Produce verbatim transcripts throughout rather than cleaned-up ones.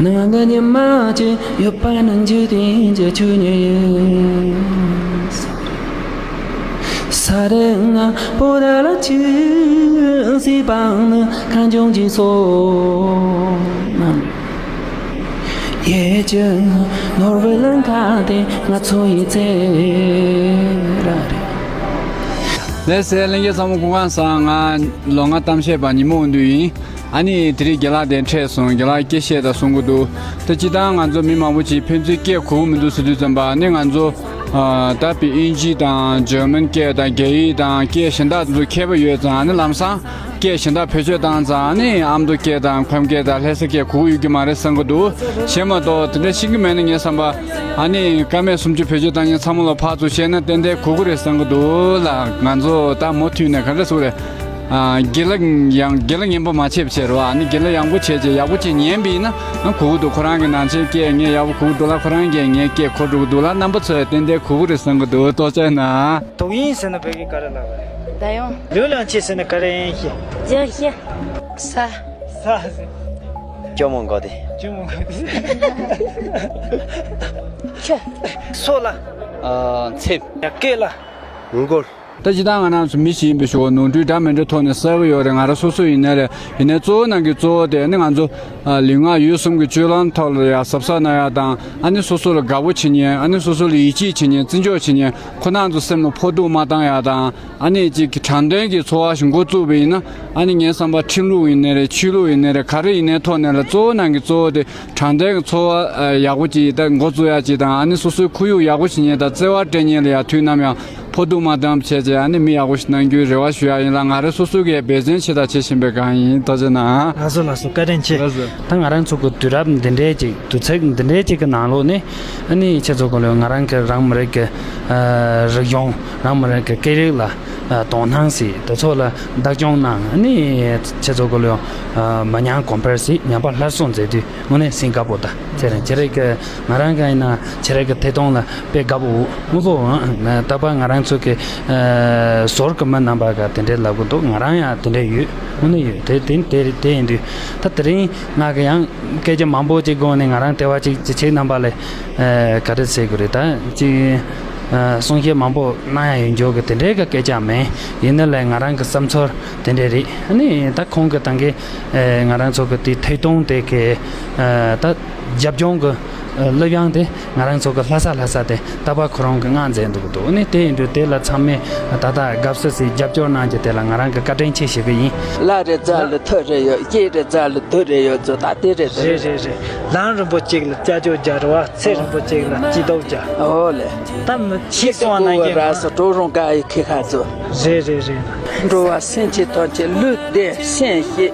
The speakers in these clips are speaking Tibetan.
ནང་གི་ཉི་མ་ཅིག་ཡོད་པ་ནང་འཇིག་རྟེན་གྱི་ཆོས་ཉིད་ཡིན། ས་རེ་ང་པོ་ད་ལ་ཆུ་སྲིད་པའང་ནི་ཁ་འབྱུང་གྱི་སོ། ཡེ་ཅི་ནོར་བུ་ལང་ཁ་དེ་ང་ཚོ་ཡི་ཚེ་ར་རེད། ལགས་སེ། ལྷན་རྒྱས་ཚང་མ་སྐུ་ཁམས་བཟང་། ང་ལོ་ལྔ་གཏམ་བཤད་པ་ཉི་མ་འོང་དུས་ཡིན། ཨ་ནི་དེ་རིང་རྒན་ལགས་དེ་འཕྲད་སོང་། རྒན་ལགས་སྐད་བཤད་དང་གསུང་གི་འདུག་ད་སྤྱིར་བཏང་ང་ཚོ་མི་མང་པོ་ཅིག་ཕན་ཚུན་སྐད་གོ་གི་མི་འདུག་ཟེར་དུས་ཙམ་པ། ཨ་ནི་ང་ཚོ་ཨ་ད་དཔེ་དབྱིན་ཇི་དང་འཇར་མན་སྐད་དང་རྒྱ་ཡིག་དང་སྐད་གཞན་དག་ཚོ་མཁས་པོ་ཡོད་ཙང་། ཨ་ནི་ལམ་སང་སྐད་གཞན་དག་བེད་སྤྱོད་བཏང་ཙང་། ཨ་ནི་ཨ་མདོ་སྐད་དང་ཁམས་སྐད་དང་ལྷ་ས་སྐད་གོ་གི་ཡོད་ཀྱི་མ་རེད་བསམ་གི་འདུག་གཞན་མ་གཏོགས་དེ་འདྲ་ཤེས་ཀྱི་མེད་ན། ངས་བསམ་པ་ཨ་ནི་ཀ་མད་སུམ་ཅུ་བེད་སྤྱོད་བཏང་མཁན་ཚང་མ་ལ་ཕར་ཚུར་བཤད་ན་ཏན་ཏན་གོ་གི་རེད་བསམ་གི་འདུག་ལགས། ང་ཚོ་ད་མུ་མཐུད་ནས་ག་འདྲ་ཟེར་དགོས་རེད། ཨ་དགེ་ལགས་ཡང་དགེ་ལགས་ངན་པ་མ་བྱེད་པ་བྱེད་རོགས། ཨ་ནི་དགེ་ལགས་ཡག་པོ་བྱས་བྱས་ཡག་པོ་བྱས་ཉན་པ་ཡིན་ན། ཨ་གོ་གི་འདུག་ཁོ་རང་གི་ནང་ཆེན་སྐད་ངས་ཡག་པོ་གོ་གི་འདུག་ལ། ཁོ་རང་གིས་ངའི་སྐད་གོ་འགྲོ་གི་འདུག་ལ། རྣམ་པ་ཚོས་ཏན་ཏན་གོ་གི་རེད་བསམ་གི་འདུག་ཏོག་ཙམ་ན། དོགས་ཡིན་ཟེར་ན་བོད་སྐད་ག་རེ་ལབ་རེད། ད་ཡོང་། ལུས་ལ་མཆེ་ཟེར་ན་ག་རེ་ཡིན་ཤེས། ལྗོན་ཤིང་། ས། ས་ཟེར། ཇོ་མོ་མགོ་དེ། ཇོ་མོ་མགོ་དེ། ཆུ། སོ་ལ། ཨ་མཚེབ། ཡ་སྐེ་ལ། མགོ། ད་སྤྱིར་བཏང་ང་རང་ཚོ་མི་ཞིག་ཡིན་པའི་ཞོར་ནོར་འཁྲུལ་འདྲ་མི་འདྲ་ཐོག་ནས་གསལ་པོ་ཡོད་རེད། ང་རང་སོ་སོ་ཡིན་ནའི་རེད། ཡིན་ནའི་གཙོ་བོ་ནང་གི་གཙོ་བོ་དེ་ནི་ང་ཚོ་ཨ་ལུས་ངག་ཡིད་གསུམ་གྱི་སྤྱོད་ལམ་ཐོག་ལ་ཡ་གཟབ་གཟབ་གནང་ཡ་དང་། ཨ་ནི་སོ་སོ་ལ་དགའ་པོ་བྱེད་མཁན། ཨ་ནི་སོ་སོ་ལ་ཡིད་ཆེས་བྱེད་མཁན། བརྩི་འཇོག་བྱེད་མཁན། ཁོ་རང་ཚོ་སེམས་ལ་ཕོག་ཐུག་མ་བཏང་ཡ་དང་། ཨ་ནི་ཅིག་གི་དྲང་དོན་གྱི་འཚོ་བ་ཞིག་འགོ་བཙུགས་པ་ཡིན་ན། ཨ་ནི་ངའི་བསམ་པར་ཁྲིམས་ལུགས་ཡིན་ནའི་རེད། ཆོས་ལུགས་ཡིན་ནའི་རེད། ག་རེ་ཡིན་ནའི་ཐོག་ནས་ལ་གཙོ་བོ་ནང་གི་གཙོ་བོ་དེ། དྲང་བདེན་གྱི་འཚོ་བ་ཨ་ཡག་པོ་ཅིག་ད་འགོ་བཙུགས་ཡག་ཅིག་དང་། ཨ་ནི་སོ་སོའི་ཁོར་ཡུག་ཡག་པོ་ཞིག་ཉར་དང་། བརྩེ་བ་སྤྲད་མཁན་ལ་ཡང་དུས་ནམ་ཡང་ཕོག་ཐུག་མ་བཏང་བྱས་བྱས། ཨ་ནི་མི་ཡག་པོ་ཞིག་གནང་རྒྱུའི་རེ་བ་ཞུ་ཡག་ཡིན་ལ། ང་རང་སོ་སོ་གིས་འབད་བརྩོན་བྱེད་དང་བྱེད་བཞིན་པའི་སྒང་ཡིན། ཐུགས་རྗེ་གནང་། ལགས་སོ་ལགས་སོ། བཀའ་དྲིན་ཆེ། ལགས་སོ། ད་ང་རང་ཚོ་གི་དུས་རབས་འདི་འདྲའི་ཅིག་དུས་ཚོད་འདི་འདྲའི་ཅིག་གི་ནང་ལོགས་ནས། ཨ་ནི་ཁྱེད་ཚོ་གི་ལོས་ང་རང་གི་རང་མི་རིགས་ཀྱི་ཨ་རིག་གཞུང་། རང་མི་རིགས་ཀྱི་སྐད་རིགས་ལ་ཨ་དོ་སྣང་བྱེད། དེ་ཚོ་ལ་བདག་སྐྱོང་གནང་། ཨ་ནི་ཁྱེད་ཚོ་གི་ལོས་ཨ་མ་ཉམས་གོང་འཕེལ་བྱེད། ཉམས་པ་སླར་གསོ་མཛད་དུས་དངོས་གནས་སེམས་དགའ་པོ་དང་། ཁྱེད་རང་ཁྱེད་རང་གི་ང་རང་གི་ཡིན་ན་ཁྱེད་རང་གི་ཐད་གཏོང་ལ་དཔེ་དགའ་པོ་དངོས་པོ། ཨ་ད་བར་ང་རང་ཚོ་གི་ཨ་ཟུར་གི་མི་རྣམ་པ་ག་དེ་འདྲའི་ལབ་གི་འདུག་ང་རང་ཡང་དེ་འདྲ་ཡོད། དངོས་གནས་ཡོད། དེ་དེ་དེ་དེ་ཡིན་དུས་ད་དེ་རིང་ང་གི་ཡང་སྐད་ཆ་མང་པོ་ཅིག་དགོངས་ནས། ང་རང་དེ་བ་ཅིག་ཅིག་ཁྱེད་རྣམ་པ་ལ་ཨ་ག་རེ་ཟེར་དགོས་རེད། ད་ཅིག་ཨ་གསུང་བཤད་མང་པོ་གནང་ཡ་ཡོད་འཇོག་གི་དེ་འདྲའི་གི་སྐད་ཆ་མེད། ཡིན་ན་ལས་ང་རང་གི་བསམ་ཚུལ་དེ་འདྲ་རེད། ཨ་ནི་ད་ཁོང་གི་ད་གིན་ཨ་ང་རང་ཚོ་གི་དེ་ཐད་གཏོང་དེ་གི་ཨ་ད་རྒྱབ་ལྗོངས་གི་ཨ་སློབ་ཡོན་དེ་ང་རང་ཚོ་གི་ལྷ་ས་ལྷ་ས་དེ་ད་བར་ཁོ་རང་གི་མངགས་མཛད་འདུག་གི་འདུག་ཨ་ནི་དེ་ཡིན་དུས་དེ་ལ་ཚང་མས་ད་ལྟ་དགའ་བསུ་ཞིག་རྒྱབ་སྐྱོར་གནང་རྒྱུ་དེ་ལ་ང་རང་གི་བཀའ་དྲིན་ཆེ་ཞུ་གི་ཡིན། བླ་རེ་རྩ་ལ་ཐུག་རེ་ཡོད། སྐྱེས་རེ་རྩ་ལ་སྡུག་རེ་ཡོད་ཚོ། ད་དེ་རེད། དེ་རེད་རེད་རེད། ལམ་རིང་པོ་གཅིག་ལ་ཅ་ཅོ་རྒྱག་རེད་བ། ཚེ་རིང་པོ་གཅིག་ལ་སྐྱིད་སྡུག་རྒྱག་ཨོ་ལེ། ད་མི་ཁྱི་སུ་གོ་བ་ར་ས་གྲོག་རོང་ཀ་ཡི་ཁི་ཁ་ཚོ། རེད་རེད་རེད། འགྲོ་བ་སེམས་ཅན་ཐམས་ཅད་ལུས་བདེ་སེམས་སྐྱིད།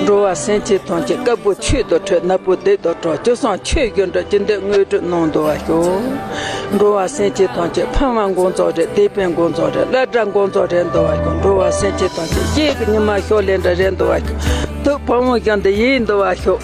འགྲོ་བ་སེམས་ཅན་ཐམས་ཅད་དཀར་པོ་ཆོས་དང་འཕྲད། ནག་པོ་སྡིག་དང་བྲལ། སྐྱོ་སངས་ཆོས་བཞིན་འགྲོ། ཇི་འདོད་དངོས་གྲུབ་གནང་དུ་བ་ཤོག་འགྲོ་བ་སེམས་ཅན་ཐམས་ཅད་ཕ་མ་དགོངས་རྫོགས་རེད། སྡིག་པའི་དགོངས་རྫོགས་རེད། བླ་གྲྭ་དགོངས་རྫོགས་རེད་འདུ་བ་ཤོག་འགྲོ་བ་སེམས་ཅན་ཐམས་ཅད་གཤིན་གྱི་ཉི་མ་ཤོག་ལས་འདྲ་རེད་འདུ་བ་ཤོག་ཐུགས་ཕོ་མོ་བཞིན་དུ་ཡིད་འདུ་བ་ཤོག